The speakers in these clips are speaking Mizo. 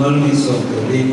Mal min sawm turin.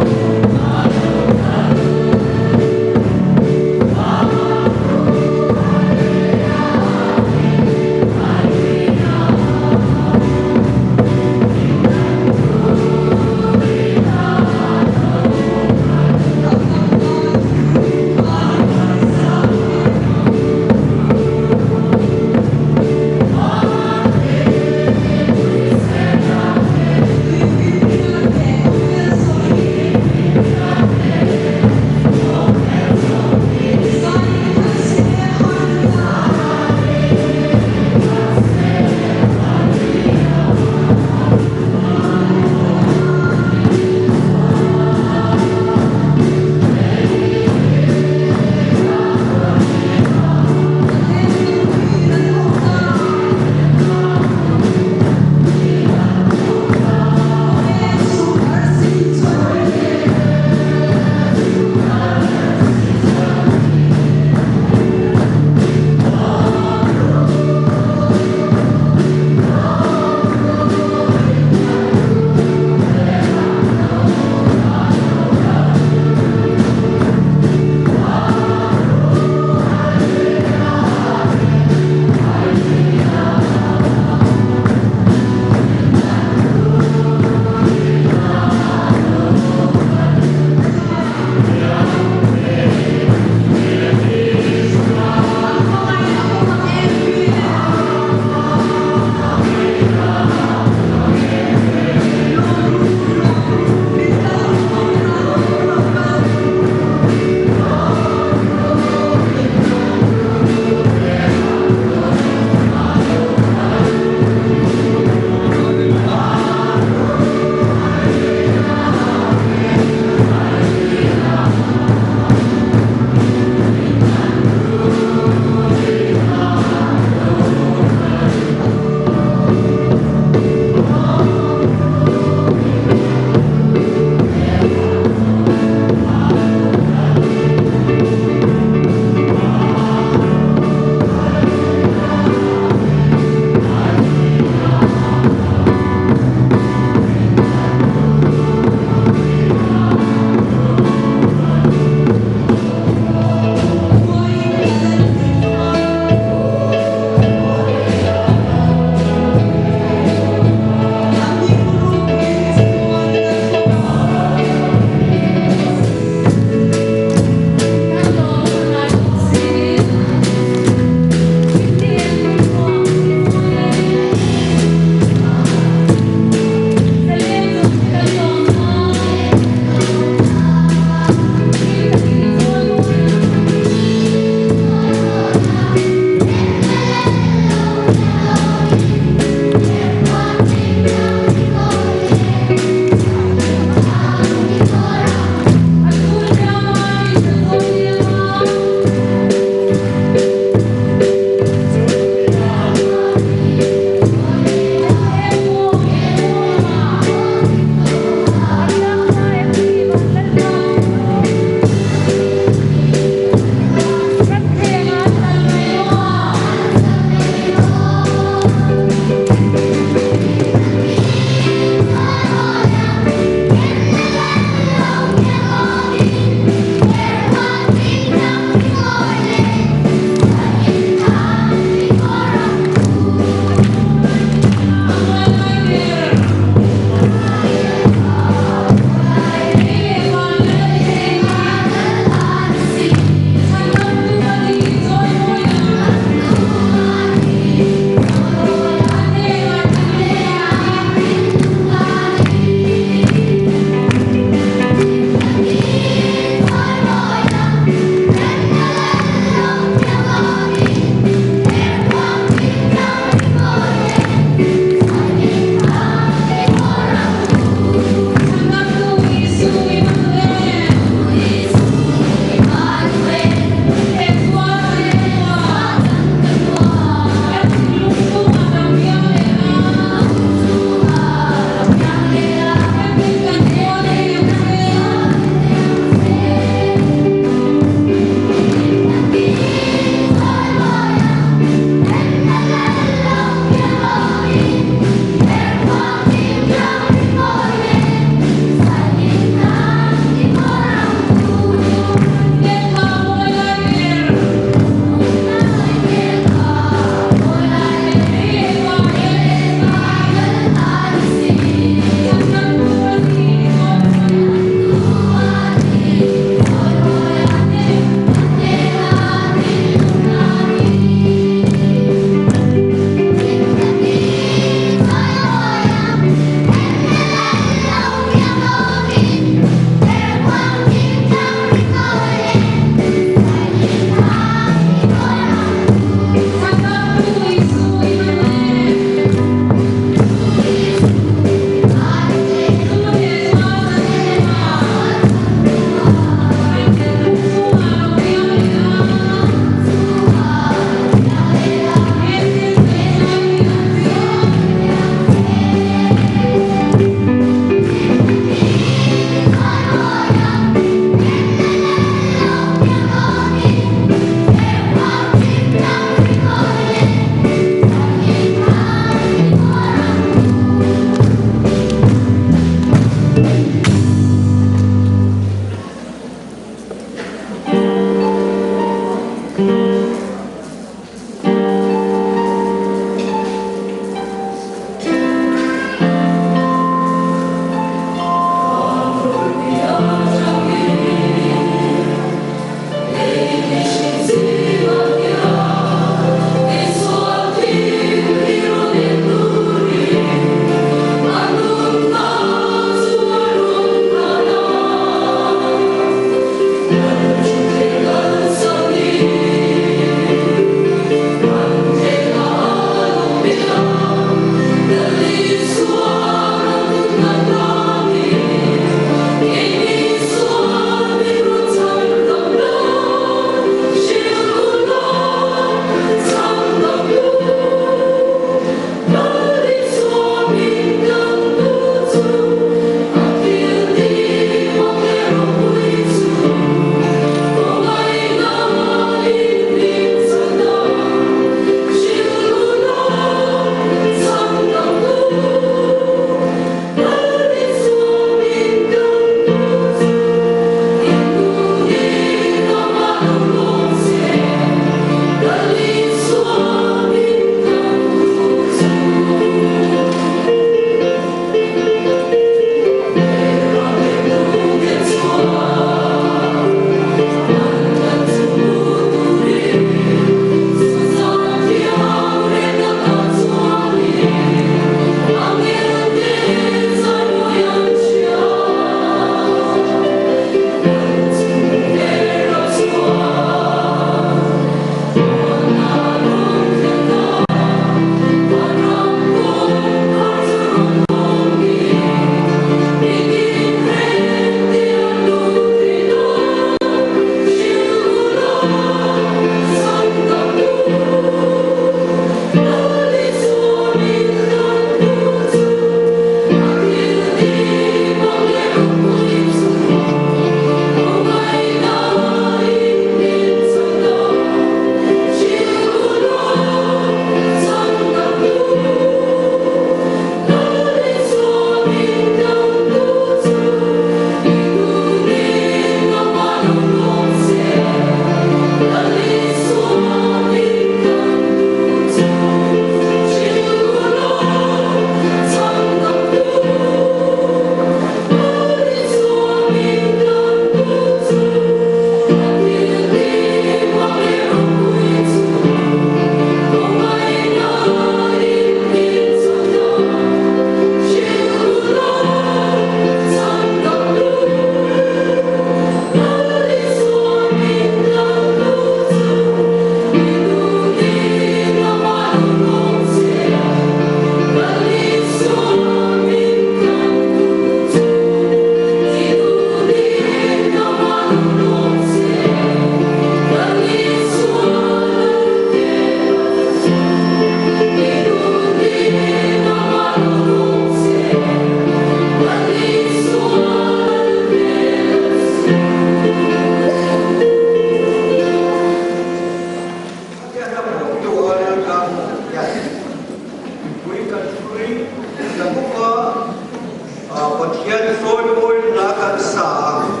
Pathian chawimawi hla kan sa ang.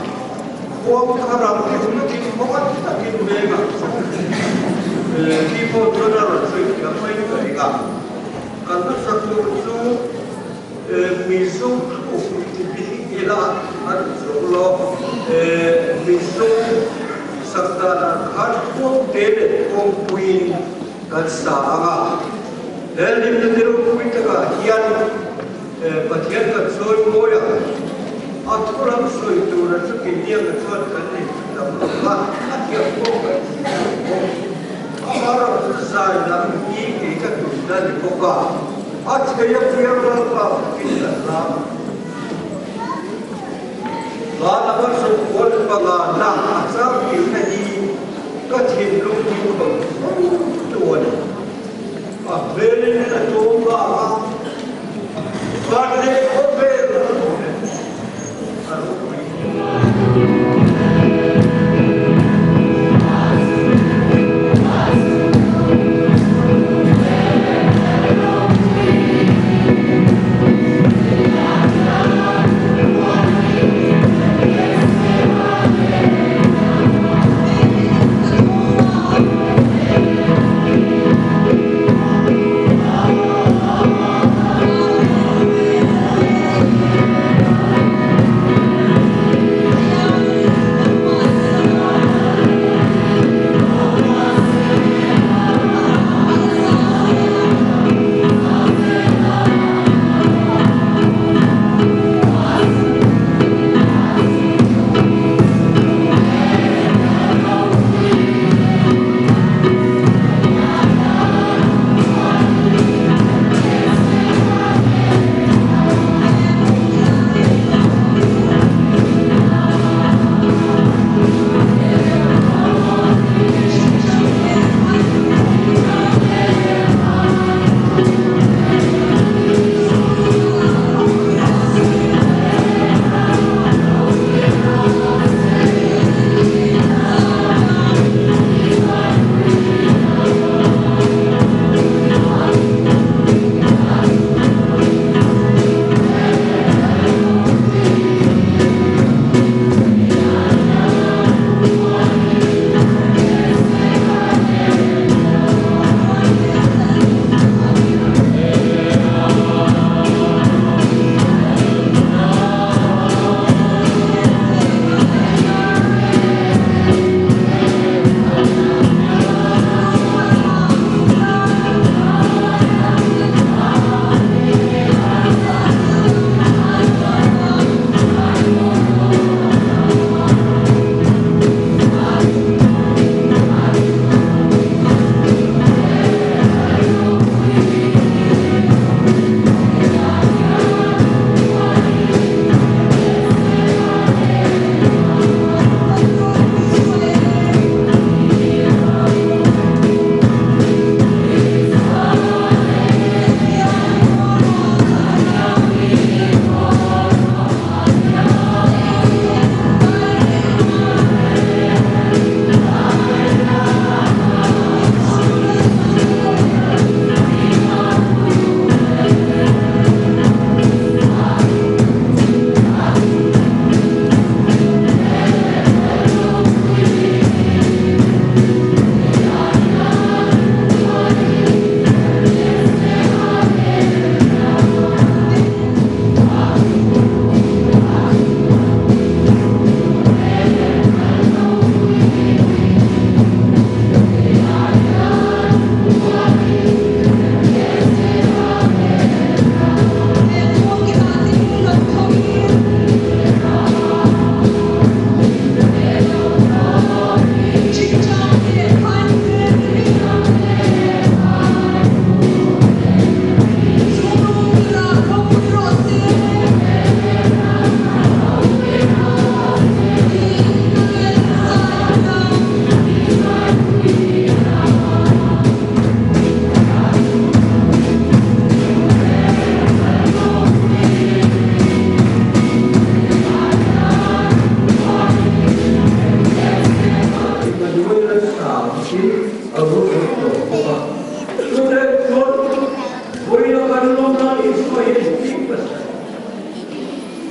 Khuang kha ram thing khawngaih takin veng ang chu. Keyboard chuan a rawn sawi thiam mai ka ring a. Kan hmasa tur chu Mizo thluk ti bik ila a ni zawk lo. Mizo sak danah khan khuangte leh khuangpuiin kan sa ang a. He hlimna te ropui takah hian Pathian kan sawi mawi a, a thuram sawi tura chu keinianga chuan kan nei chu tam lo va, a thiam pawh kan thiam lo bawk. Amaherawhchu zai lam hi kei ka tuina ni bawk a, a thei a piang Lalpa fakin kan lam ang. Hla lama sawmkual pangana a chang tirna hi ka thinlung hi khawih fo tu a ni. A hmelin a tlawm bak a, van leh khawvel a awm e, a ropui hle.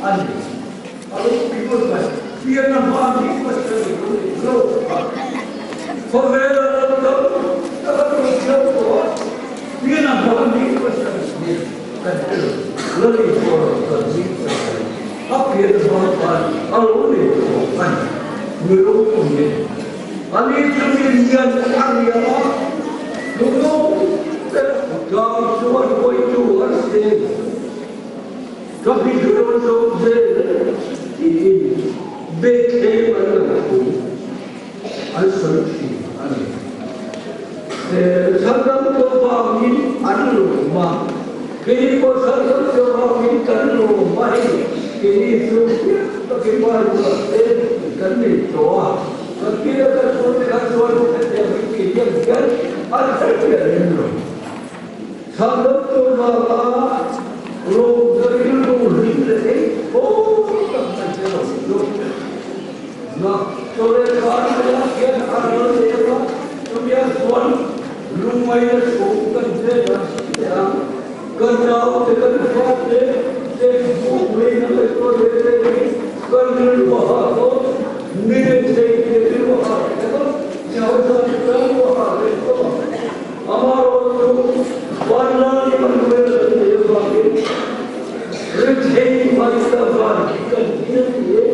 A ni. A lo pui ngawt mai. Pian a hma ni Pathian i lo nei lo a. Khawvel a ram tam tak a lo siam tawh a. Pian a hma ni Pathian hi kan hre lo. Lal Isua rawn kal ni Pathian a pian hma khan a lo nei tawh a ni. Mi ropui e. Ani chu mi lian a ni a, lungno te tlang chuan hawitu a si. Ka hming rawn zawm zel tiin Bethlehem an rawn thu an sawi thin a ni. Thlarau tawh vangin an lawm a, keini pawh thlarau tawh vangin kan lawm a hei, keini chu fiah takin Bible ah te kan nei tawh a, kan pi leh kan pu te khan chuan hetiang hi keini ang hian an hre lem lo. Thlarau tawh vanga lawm ka rilru hlim leh ei thaw tak mai te lo chu. Na chawlehkhan laiah hian a ral lem a, chumia chuan lungngaihna chhung kan che dan si teh ang. Kan naute kan fate textbook leina ngaihtuah leh leh hi kan rilru a hah dawn, mi rethei te rilru a hah leh vek a, mi hausa te rilru a hah leh vek a. Amaherawhchu Vanlal Emmanuel kan neih avangin rethei hmaisa van hi kan ti a ni e.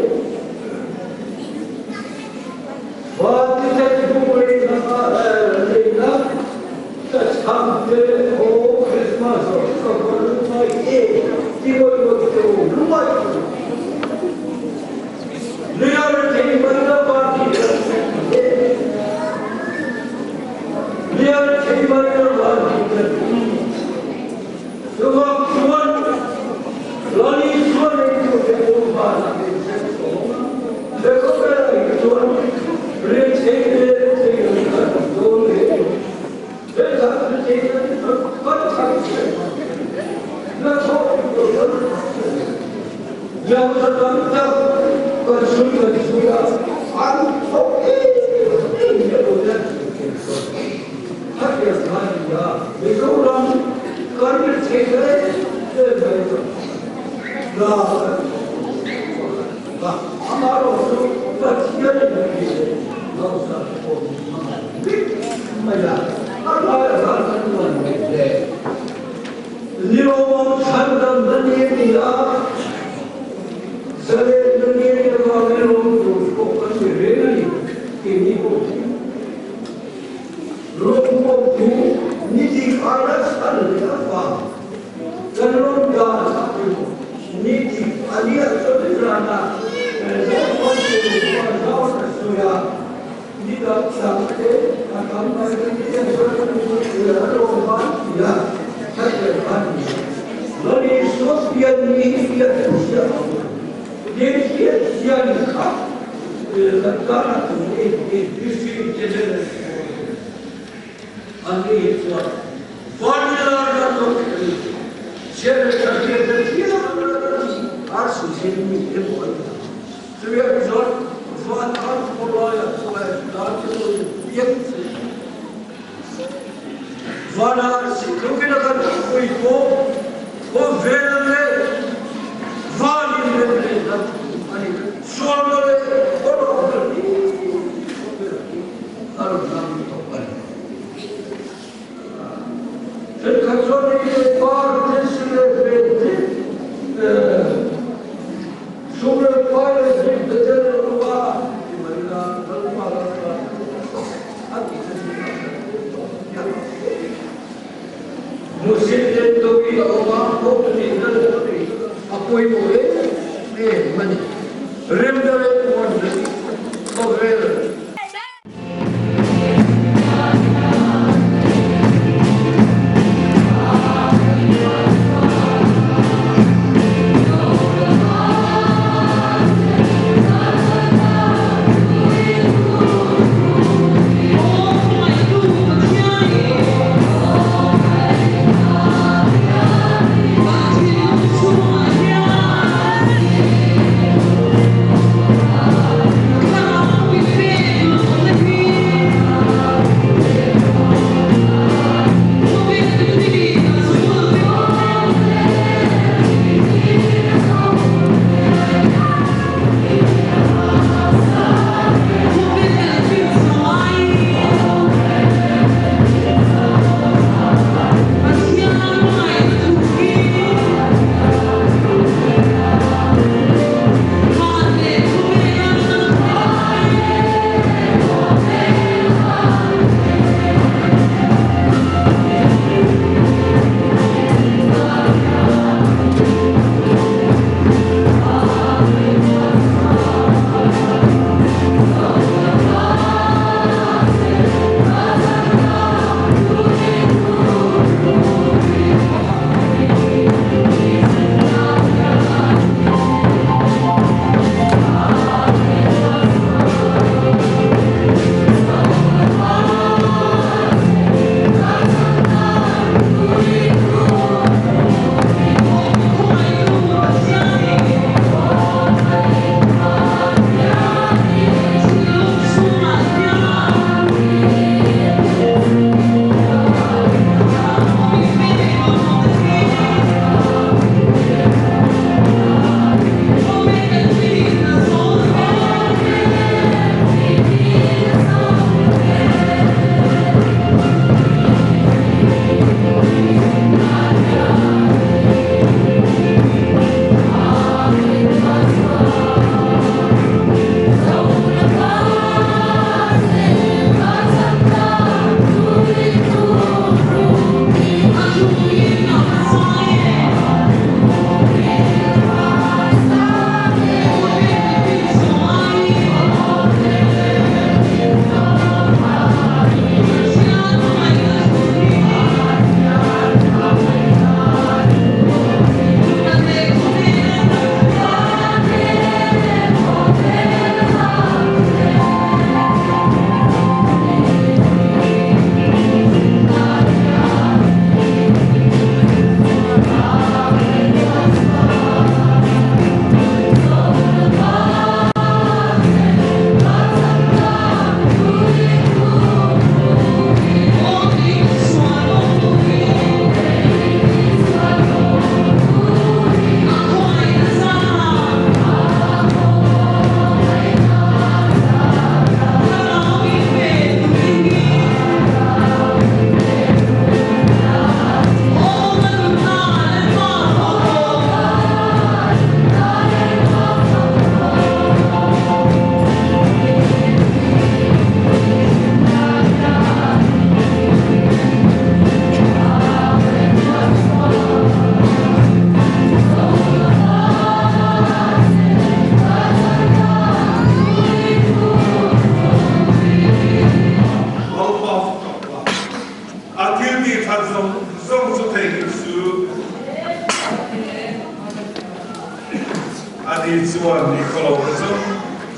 Ani chuan nikhaw lohna zawng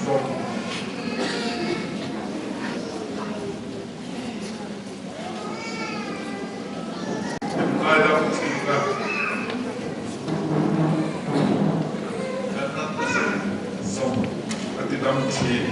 zawng ngaidam thin a, kan natna zawng zawng a tidam thin.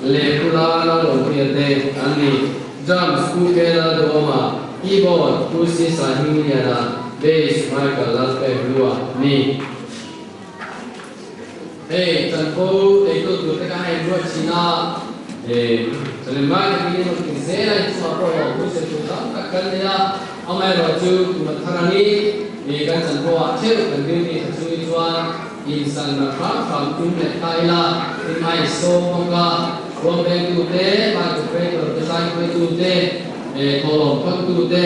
Leh Pu Lala Lawmpuia te an ni. Drums Pu Kela Duama. Keyboard, Pu Si Saihmingliana, Bass, Michael Lalpekhlua ni. Hei, chanvo eitu tur te kha hei ruat thin a, chawlem ngai takin in rawn ti zel a, inchhuah pawh lo pui se tur tam tak kan nei a, amaherawhchu kum a thar angin kan chanvo ah theuh kan duty tha chungin chuan insan ram hram hram tum leh ta ila, tin a insawm bawk a, ruang vengtu te, bike operator te, zai hruaitu te, thawhlawm thawntu te,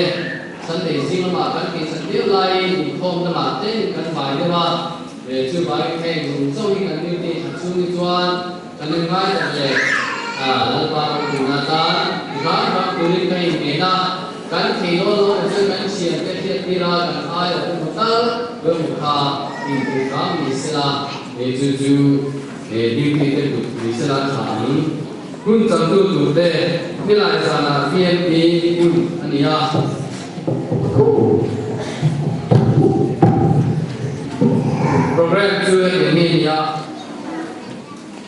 Sunday zing lamah kan tihsan viau laiin inkhawm lamah tlem kan vai deuh a, chuvangin heng zung chauh hi kan duty that chhung hi chuan kan en ngai tak leh Lalpa rawngpui atan ti hram hram turin ka inngen a, kan thei dawn lo na chu kan thiante hriat tir a kan ai a pawhmu tal pawimawh kha inti hram ni sela, chu chu duty te kut ni sela tha ang. Hun changtu turte nilai zanah PMP hun a ni a. Programme chu hetiang hi a ni a,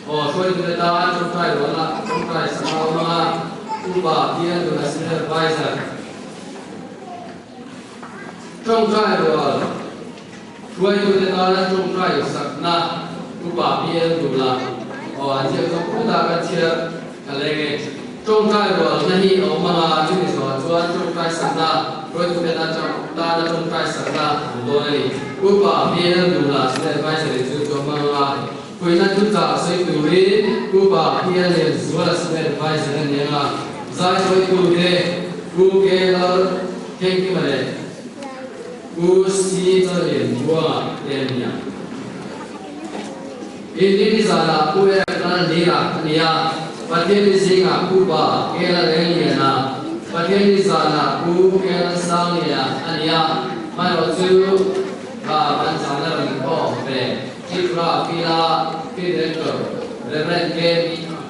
Aw hruaitute tan tawngtai ruahna tawngtai sangha awm anga Upa Bial Dun Senior Adviser tawngtai rual Hruaitute tana tawngtai sakna Upa Bial Dula aw an ziak zawk phawt a, ka chhiar ka leng e. Tawngtai rualna hi a awm anga chumi zawhah chuan tawngtai sakna hruaitute tana tawngtai sakna an dawn a ni. Upa Bial Dula Senior Advisory chu chu a hmang anga puihna thuchah sawi turin Upa Bial Lianzuala Senior Adviser a ni anga zai hruaitute Pu K Lal Thengkima leh Pu Si Challianbuanga te an ni a. Inrinni zanah Pu Ek Lalnira a ni a, Pathianni zingah Pu Ba Ke Lalengliana, Pathianni zanah Pu Ke Lalsangliana a ni a, hmaerawh chu kha kan zana rawn inkhawm ve Tripura Pila Field Director Rev. K.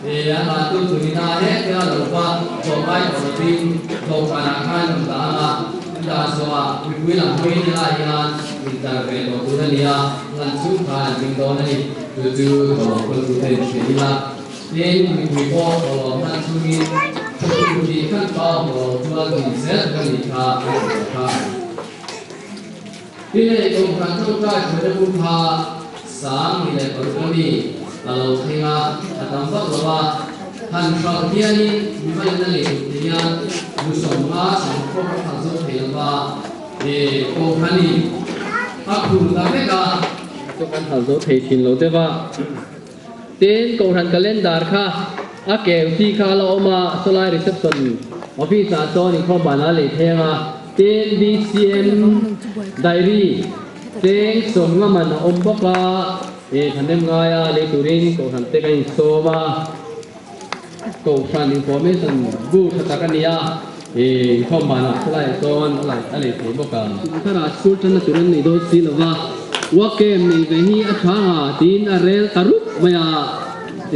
He an hmantu tuina he te a lo va tlawmngai tawh lovin dawhkanah khan rawn dah ang a, an dah zawhah mipui lam hawiin helaiah hian intlar ve tawh tur a ni a, lan chhung khan an ding dawn a ni. Chu chu tawlawm kawltute in hria ila, tin mipui pawh tawlawm hman chungin thawktu tih khan pa awm tawh lo chuan din zel tur a nih kha a ti tawh kha. Tin hei Kohhran tawngtai hruaina bung kha 10,600 a mi a lo thleng a, a tam vak lo a, han hralh hianin mimalina lei tur te hian nu 50 sangkhat pawh ka phal zo thei lo va, e Kohhranin a khur ta vek a. Chu kan phal zo thei thin lo deuh a. Tin Kohhran calendar kha a keu tih kha a la awm a, sawlai reception office ah sawn inkhawm banah a lei thei ang a. Tin BCM diary cheng 50 man a awm bawk a, e thahnem ngaia lei turin Kohhran te kan insawm a, Kohhran information bu tha tak a ni a, e inkhawm banah sawlaiah sawn a lei thei bawk a. Thara school tanna tur an nei dawn si lo va, work camp nei ve hi a tha nga tiin a rel ta rup mai a,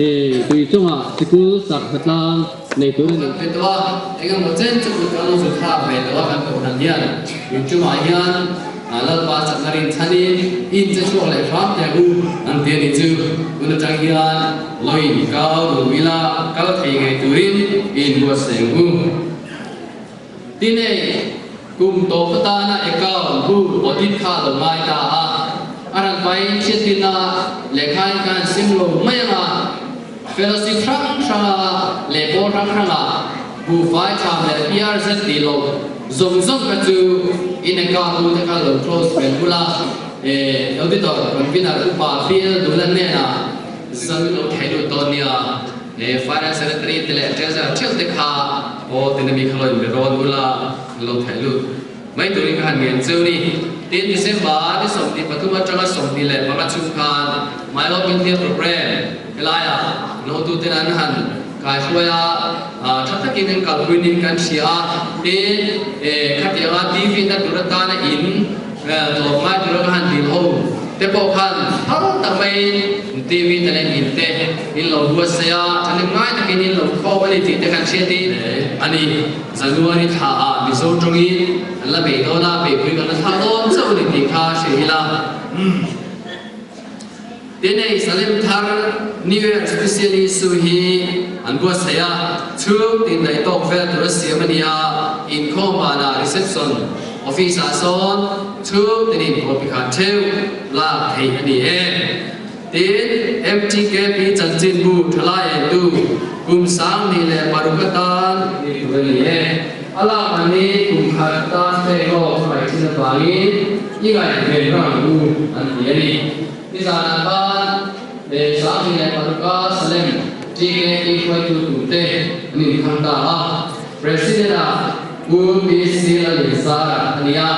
e tui chungah sikul sak hmatlang Nei tur a ni. Ve tawh a, eng emaw chen chu kut a lo zu thlak ve tawh a kan kohhran hian YouTube ah hian Lalpa chakna rin chhanin in che chhuak leh hram teh u an ti a ni chu. Tun atang hian loin kau dun ila kal thei ngei turin in buatsaih ang u. Tin hei kum tawp atana account bu audit kha a lo ngai ta a, a ran pain hriattirna lehkhain khan sim lo mai anga fellowship hrang hranga leh pawl hrang hranga buhfai tham leh PRZ tih loh zawng zawng kha chu in account bu te kha lo close ve bula auditor convener upa Bill Dulan hnenah zan lo thei lut dawn nia. He Finance Secretary te leh Treasurer theuh te kha aw tina mi kha lo inbe rawn ula an lo theih lut mai turin ka han ngen cheu ni. Tin December ni 23 atanga 25 chhung khan My Love India Programme helaiah lohtu ten an han kaihruai a, tha takin an kalpui nin kan hria a. Tin khatianga TV na tur atana in Tlawmngai tura ka han dil ho te pawh khan phal tak maiin TV te leh in te in lo buatsaih a, thahnem ngai takin in lo khawm a ni tih te kan hriat in a ni. January thla ah Mizo tawngin an la bei dawn a, beipui kan la thlak dawn chauh a ni tih kha hrilh ila. Tin hei Salem thar New Year special issue hi an buatsaih a, chhung tin daih tawk vel tur a siam a ni a. Inkhawm banah reception office ah sawn chhung tinin copy khat theuh lak theih a ni e. Tin, MTKP chanchinbu thalai entu kum 26 atan ni tur a ni e. A lak an hi kum khat tan pek lawk a ngaih thin avangin i ngaihven rang u an ti a ni. Nizanah khan 26 a Salem TKP hruaitu turte an inthlang ta a. President-ah Pu PC Lallianzara a ni a,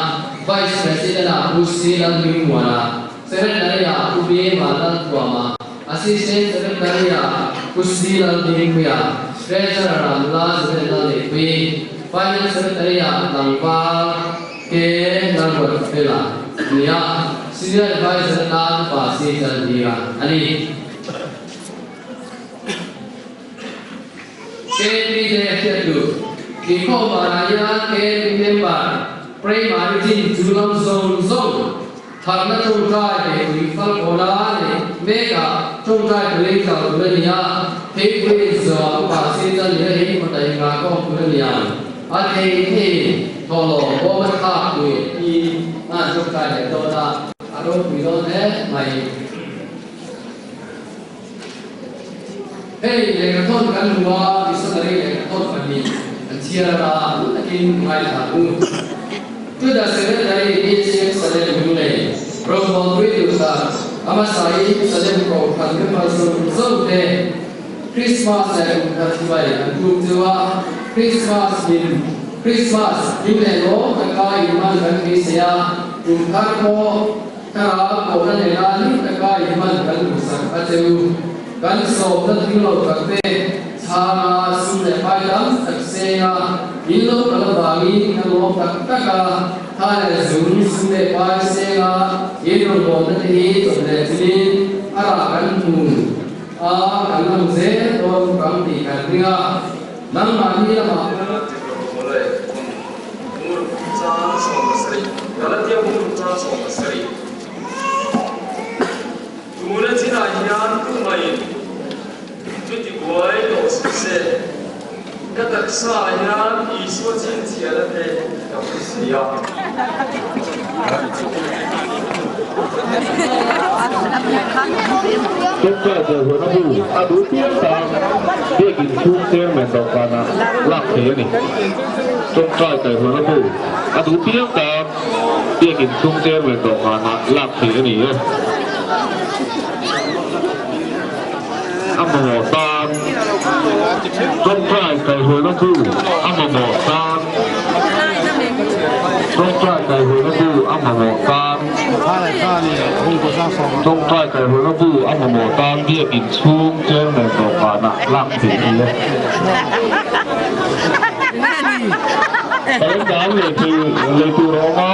Vice President-ah Pu C Lalhmingmuana, Secretary-ah Pu B Vanlalthuama, Assistant Secretary-ah Pu C Laldingpuia, Treasurer-ah Nula Julian Lalneihpuii, Finance Secretary-ah Tlangval K Lalruatfela a ni a, Senior Adviser atan Pa C Chalhira a ni. KP te hriat duh. Inkhawm banah hian KP member Primary chin chu lam zawng zawng tharna tawngtai leh tui fal kawla nei mekah tawngtai turin kal tur a ni a, theipui inzawh upa chin a ni a hi khawta inngah kawm tur a ni ang. A thei thei thawhlawm bawm a thlak tur hi an tawngtai leh dawn a, a ropui dawn hle mai. Hei lehkhathawn kan hmu a, missionary lehkhathawn pahnih an chhiar a, ngun takin ngaithla u. Juda Secretary BCM Salem Lunglei, Rawngbawlpui duhsak, Amasai Salem Kohhran member zawng zawng te Krismas leh kum khat hruai an tum chu a, Krismas hlim, Krismas hlim leh lawm taka inhman kan beisei a, kum thar pawh Thlarau pawhna nena hlim taka inhman kan duhsak a che u. Kan sawmna thil lo tak te chhanga sum leh pai tam tak senga in lo kal avangin ka lawm tak tak a, tha leh zung sum leh pai senga in rawngbawlna te hi chawp leh chilin a rah kan hmu a, kan la hmu zel dawn bawk ang tih kan ring a. Nangmahni lamah. Galatia bung chang 17. Tuna chinah hian tumaiin chuti buai tawh suh se, ka taksa hian Isua chhinchhiahna te ka hmu si a. Tawngtai Dawhhuana bu a duh piang tan biakin chhung chairman dawhkanah lak thei a ni. Tawngtai Dawhhuana bu a duh piang tan biakin chhung chairman dawhkanah lak thei a ni e. A mamawh tan Tawngtai Dawhhuana bu a mamawh tan Tawngtai Dawhhuana bu a mamawh tan Tawngtai kaihhruaina bu a mamawh tan biakin chhung chairman dawhkanah lak theih a ni e. Kalendar lei tur a awm a.